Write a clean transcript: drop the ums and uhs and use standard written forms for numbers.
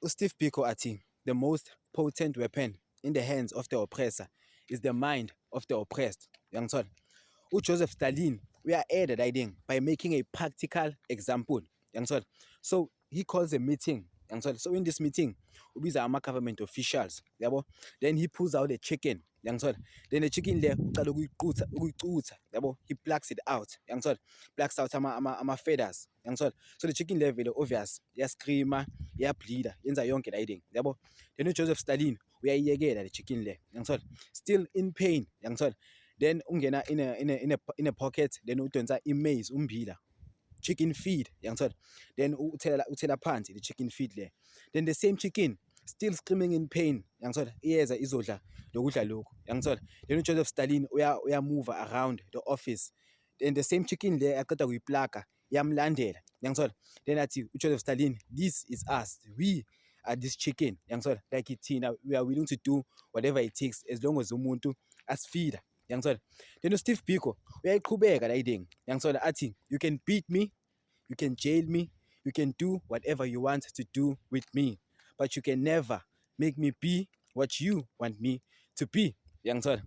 Steve Biko athi, the most potent weapon in the hands of the oppressor is the mind of the oppressed. Yangithola? Joseph Stalin uya-add riding by making a practical example. Yangithola? So he calls a meeting. Yangithola? So in this meeting, ubiza ama-government officials. Yabo? Then he pulls out a chicken. Yangithola? Then the chicken le uqala ukuyicutha. Yabo? He plucks it out. Yangithola? Plucks out ama-feathers. Yangithola? So the chicken level obvious screamer, iyableeda, yenza yonke riding. Yabo? Then uJoseph Stalin uyayiyekela le chicken le. Yangithola? Still in pain. Yangithola? Then ungena in a pocket, then udonsa imaize, ummbila, chicken feed. Yangithola? Then uthela phansi the chicken feed le. Then the same chicken still screaming in pain. Yangithola? Iyeza izodla lokudla lokhu. Yangithola? Then uJoseph Stalin move around the office. Then the same chicken le aqeda kuyiplaga yamlandela. Yangithola? Then athi uJoseph Stalin, this is us, we are this chicken. Yangithola? Like thina, we are willing to do whatever it takes as long as umuntu asifeeda. Yangithola? Then uSteve Biko uyayiqhubeka la iding. Yangithola? Athi, you can beat me, you can jail me, you can do whatever you want to do with me, but you can never make me be what you want me to be. Yangithola?